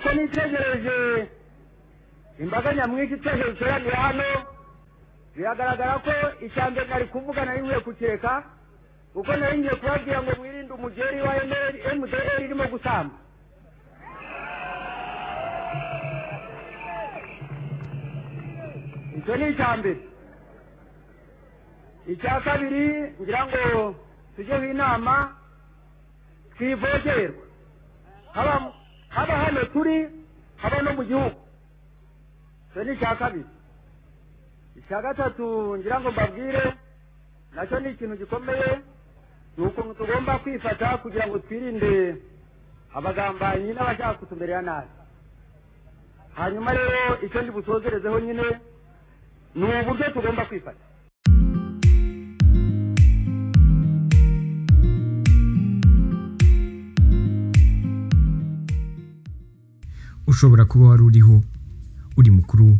Uko nitegereje imbaga nyamwinshi twese duteraniye hano, biragaragara ko icya mbere nari kuvuga nari nkwiye kukireka, kuko nari ngiye kubabwira ngo mwirinde umugeri wa MDR irimo gusamba. Icyo ni icya mbere. Icya kabiri, ngira ngo tujyeho inama, twivogerwa haba hano turi, haba no mu gihugu. Icyo ni icya kabiri. Icya gatatu ngira ngo mbabwire, nacyo ni ikintu gikomeye, ni ukuntu tugomba kwifata kugira ngo twirinde abagambanyi n'abashaka kutumerera nabi. Hanyuma rero icyo ndi busozerezeho nyine ni uburyo tugomba kwifata. Ushobora kuba wari uriho, uri mukuru,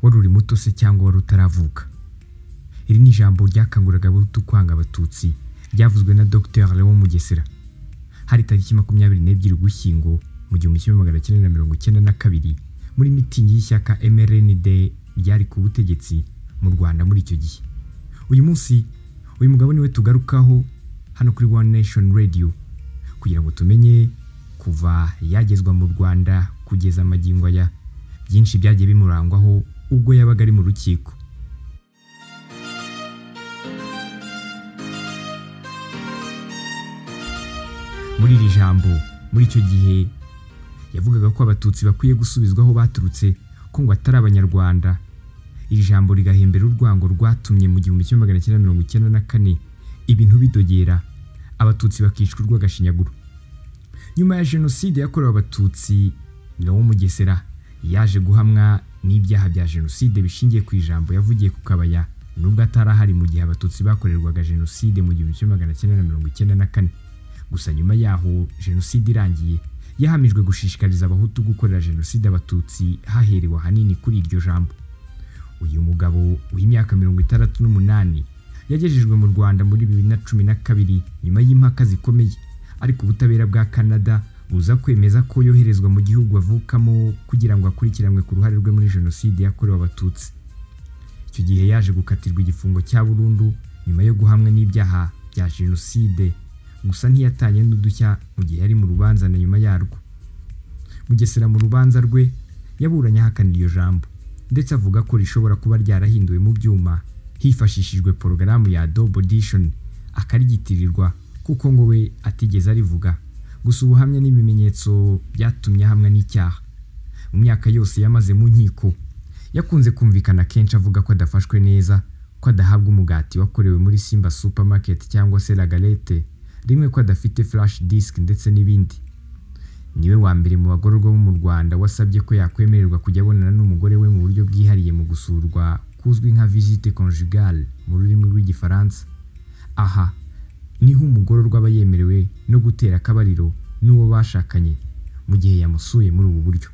wari uri muto se cyangwa wari utaravuka. Iri ni ijambo ryakanguriraga Abahutu kwanga Abatutsi, ryavuzwe na Dr Léon Mugesera. Hari tariki 22 Ugushyingo mu 1992 muri mitingi y'ishyaka MRND ryari ku butegetsi mu Rwanda muri icyo gihe. Uyu munsi uyu mugabo niwe tugarukaho hano kuri One Nation Radio kugira ngo tumenye kuva yagezwa mu Rwanda kugeza magingo aya byinshi byagiye bimurangwaho ubwo yabaga ari mu rukiko. Muri iri jambo muri icyo gihe yavugaga ko Abatutsi bakwiye gusubizwa aho baturutse, ko ngo atari Abanyarwanda. Iri jambo rigahembera urwango rwatumye mu 1994 ibintu bidogera, Abatutsi bakicwa urw'agashinyaguro. Nyuma ya Jenoside yakorewe Abatutsi, Léon Mugesera yaje guhamwa n'ibyaha bya Jenoside bishingiye ku ijambo yavugiye ku Kabaya, nubwo atarahari mu gihe Abatutsi bakorerwaga Jenoside mu 1994. Gusa nyuma yaho Jenoside irangiye, yahamijwe gushishikariza Abahutu gukorera Jenoside Abatutsi haherewe ahanini kuri iryo jambo. Uyu mugabo w'imyaka 68 yagejejwe mu Rwanda muri 2012 nyuma y'impaka zikomeye, ariko ubutabera bwa Canada buza kwemeza ko yoherezwa mu gihugu avukamo kugira ngo akurikiranwe ku ruhare rwe muri Jenoside yakorewe Abatutsi. Icyo gihe yaje gukatirwa igifungo cya burundu nyuma yo guhamwa n'ibyaha bya Jenoside, gusa ntiyatanye n'udushya mu gihe yari mu rubanza na nyuma yarwo. Mugesera mu rubanza rwe yaburanye ahakana iryo jambo, ndetse avuga ko rishobora kuba ryarahinduwe mu byuma hifashishijwe porogaramu ya Adobe Audition, akaryitirirwa kuko ngo we atigeze arivuga. Gusa ubuhamya n'ibimenyetso byatumye ahamwa n'icyaha. Mu myaka yose yamaze mu nkiko, yakunze kumvikana kenshi avuga ko adafashwe neza, ko adahabwa umugati wakorewe muri Simba Supermarket cyangwa se La Galette, rimwe ko adafite flash disk ndetse n'ibindi. Niwe wa mbere mu bagororwa bo mu Rwanda wasabye ko yakwemererwa kujya abonana n'umugore we mu buryo bwihariye mu gusurwa kuzwi nka visite conjugale mu rurimi rw'Igifaransa. Aha niho umugororwa aba yemerewe no gutera akabariro n'uwo bashakanye mu gihe yamusuye muri ubu buryo.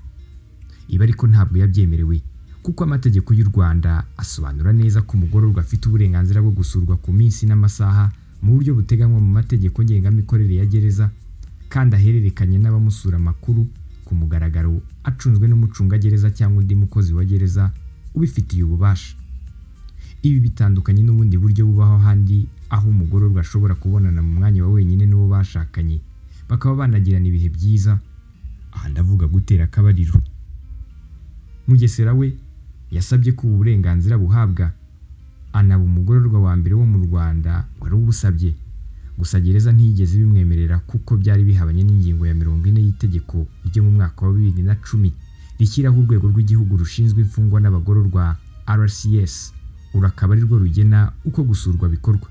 Ibi ariko ntabwo yabyemerewe, kuko amategeko y'u Rwanda asobanura neza ko umugororwa afite uburenganzira bwo gusurwa ku minsi n'amasaha mu buryo buteganywa mu mategeko ngengamikorere ya gereza, kandi ahererekanye n'abamusura amakuru ku mugaragaro acunzwe n'umucungagereza cyangwa undi mukozi wa gereza ubifitiye ububasha. Ibi bitandukanye n'ubundi buryo bubaho ahandi, aho umugororwa ashobora kubonana mu mwanya wa wenyine n'uwo bashakanye, bakaba banagirana ibihe byiza. Aha ndavuga gutera akabariro. Mugesera we yasabye ko ubu burenganzira buhabwa, anaba umugororwa wa mbere wo mu Rwanda wari ubusabye. Gusa gereza ntiyigeze ibimwemerera kuko byari bihabanye n'ingingo ya 40 y'itegeko ryo mu mwaka wa 2010 rishyiraho urwego rw'igihugu rushinzwe imfungwa n'abagororwa RCS, urakaba ari rwo rugena uko gusurwa bikorwa.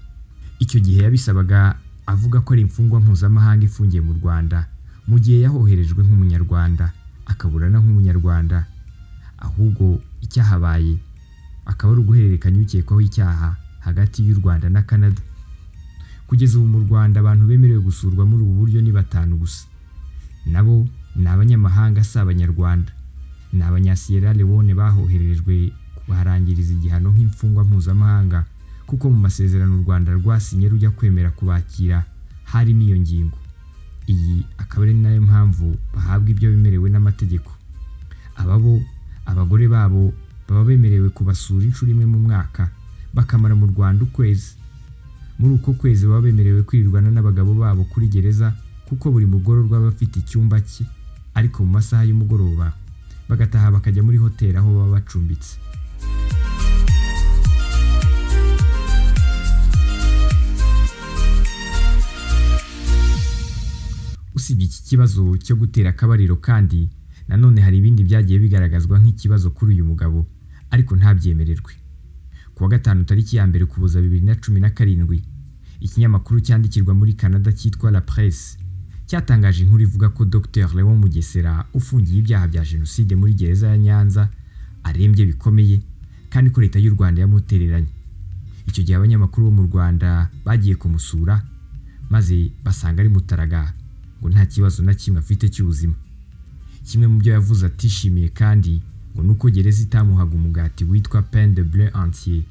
Icyo gihe yabisabaga avuga ko ari imfungwa mpuzamahanga ifungiye mu Rwanda mu gihe yahoherejwe nk'umunyarwanda, akaburana nk'umunyarwanda, ahubwo icyahabaye akaba ari uguhererekanya ukekwaho icyaha hagati y'u Rwanda na Canada. Kugeza ubu mu Rwanda abantu bemerewe gusurwa muri ubu buryo ni 5 gusa. Nabo ni abanyamahanga si Abanyarwanda. Ni abanya Sierra Leone bahohererejwe kuharangiriza igihano nk'imfungwa mpuzamahanga, kuko mu masezerano u Rwanda rwasinye rujya kwemera kubakira harimo iyo ngingo. Iyi akaba ari nayo mpamvu bahabwa ibyo bemerewe n'amategeko. Aba bo abagore babo baba bemerewe kubasura inshuro imwe mu mwaka, bakamara mu Rwanda ukwezi. Muri uko kwezi baba bemerewe kwirirwana n'abagabo babo kuri gereza, kuko buri mugororwa aba afite icyumba cye, ariko mu masaha y'umugoroba bagataha bakajya muri hoteli aho baba bacumbitse. Usibye iki kibazo cyo gutera akabariro kandi nanone hari ibindi byagiye bigaragazwa nk'ikibazo kuri uyu mugabo ariko ntabyemererwe. Kuwa gatanu tariki ya 1 Ukuboza 2017, ikinyamakuru cyandikirwa muri Canada cyitwa La Presse cyatangaje inkuru ivuga ko Dr Léon Mugesera ufungiye ibyaha bya jenoside muri gereza ya Nyanza arembye bikomeye kandi ko leta y'u Rwanda yamutereranye. Icyo gihe abanyamakuru bo mu Rwanda bagiye kumusura maze basanga ari mutaraga, ngo nta kibazo na kimwe afite cy'ubuzima. Kimwe mu byo yavuze atishimiye kandi ngo nuko gereza itamuhaga umugati witwa pain de blé entier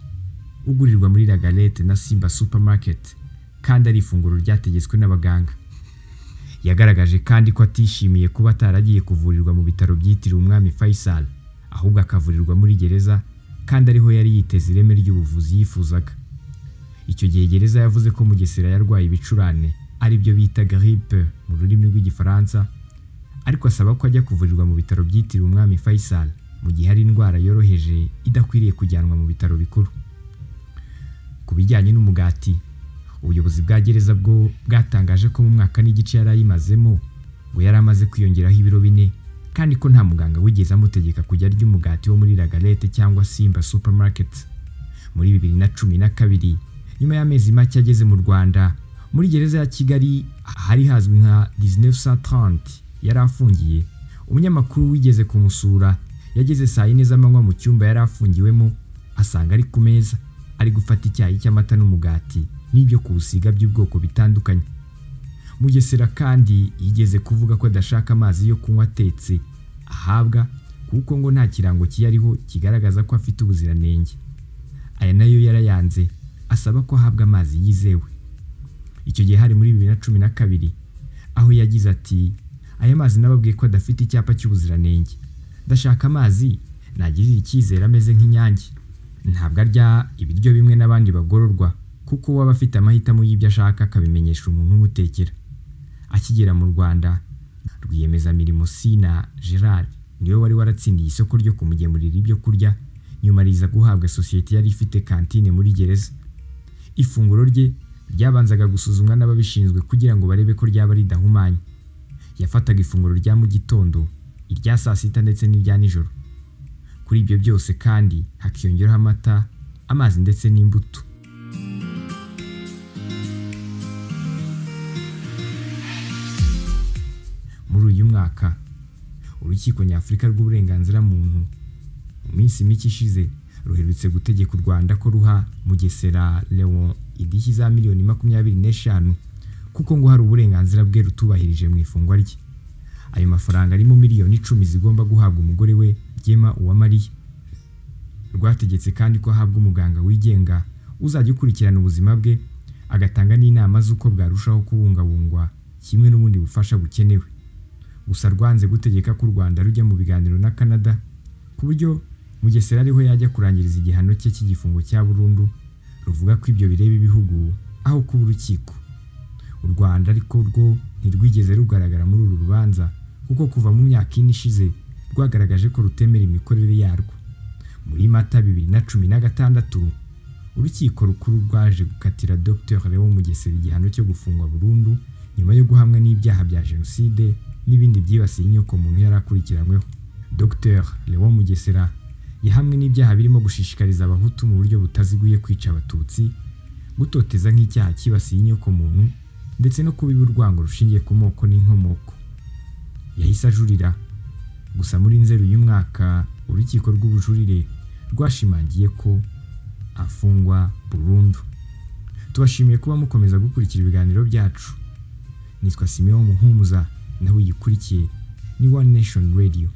ugurirwa muri La Galette na Simba Supermarket, kandi ari ifunguro ryategetswe n'abaganga. Yagaragaje kandi ko atishimiye kuba ataragiye kuvurirwa mu bitaro byitiriwe Umwami Faisal, ahubwo akavurirwa muri gereza kandi ariho yari yiteze ireme ry'ubuvuzi yifuzaga. Icyo gihe gereza yavuze ko Mugesera yarwaye ibicurane, ari byo bita grippe mu rurimi rw'Igifaransa, ariko asaba ko ajya kuvurirwa mu bitaro byitiriwe Umwami Faisal mu gihe ari indwara yoroheje idakwiriye kujyanwa mu bitaro bikuru. Ku bijyanye n'umugati, ubuyobozi bwa gereza bwo bwatangaje ko mu mwaka n'igice yari ayimazemo ngo yari amaze kwiyongeraho ibiro 4, kandi ko nta muganga wigeze amutegeka kujya arya umugati wo muri La Galette cyangwa Simba Supermarket. Muri 2012, nyuma y'amezi make ageze mu Rwanda, muri gereza ya Kigali hari hazwi nka 1930 yari afungiye, umunyamakuru wigeze kumusura yageze saa 4 z'amanywa mu cyumba yari afungiwemo, asanga ari ku meza ari gufata icyayi cy'amata n'umugati n'ibyo kuwusiga by'ubwoko bitandukanye. Mugesera kandi yigeze kuvuga ko adashaka amazi yo kunywa atetse ahabwa, kuko ngo nta kirango kiyariho kigaragaza ko afite ubuziranenge. Aya nayo yarayanze, asaba ko ahabwa amazi yizewe. Icyo gihe hari muri 2012, aho yagize ati: aya mazi nababwiye ko adafite icyapa cy'ubuziranenge, ndashaka amazi nagirira icyizere ameze nk'inyange. Ntabwo arya ibiryo bimwe n'abandi bagororwa, kuko waba afite amahitamo y'ibyo ashaka akabimenyesha umuntu umutekera. Akigera mu Rwanda, rwiyemezamirimo Sina Gerard niwe wari waratsindiye isoko ryo kumugemurira ibyo kurya, nyuma riza guhabwa sosiyete yari ifite kantine muri gereza. Ifunguro rye ryabanzaga gusuzumwa n'ababishinzwe kugira ngo barebe ko ryaba ridahumanye. Yafataga ifunguro rya mu gitondo, irya saa sita ndetse n'irya nijoro. Kuri ibyo byose kandi hakiyongeraho amata, amazi ndetse n'imbuto. Muri uyu mwaka, Urukiko Nyafurika rw'Uburenganzira muntu mu minsi mike ishize ruherutse gutegeka u Rwanda ko ruha Mugesera Léon indishyi za miliyoni 25, kuko ngo hari uburenganzira bwe rutubahirije mu ifungwa rye. Ayo mafaranga arimo miliyoni 10 zigomba guhabwa umugore we Gema Uwamariya. Rwategetse kandi ko ahabwa umuganga wigenga uzajya ukurikirana ubuzima bwe, agatanga n'inama z'uko bwarushaho kubungabungwa kimwe n'ubundi bufasha bukenewe. Gusa rwanze gutegeka ko u Rwanda rujya mu biganiro na Canada ku buryo Mugesera ariho yajya kurangiriza igihano cye cy'igifungo cya burundu, ruvuga ko ibyo bireba ibihugu aho kuba urukiko. U Rwanda ariko rwo ntirwigeze rugaragara muri uru rubanza, kuko kuva mu myaka 4 ishize rwagaragaje ko rutemera imikorere yarwo. Muri Mata 2016, urukiko rukuru rwaje gukatira Dr Léon Mugesera igihano cyo gufungwa burundu nyuma yo guhamwa n'ibyaha bya jenoside n'ibindi byibasiye inyoko muntu yari akurikiranyweho. Dr Léon Mugesera yahamwe n'ibyaha birimo gushishikariza abahutu mu buryo butaziguye kwica abatutsi, gutoteza nk'icyaha cyibasiye inyoko muntu, ndetse no kubiba urwango rushingiye ku moko n'inkomoko. Yahise ajurira, gusa muri Nzeri uyu mwaka urukiko rw'ubujurire rwashimangiye ko afungwa burundu. Tubashimiye kuba mukomeza gukurikira ibiganiro byacu. Nitwa Simeon Muhumuza, nawe uyikurikiye ni One Nation Radio.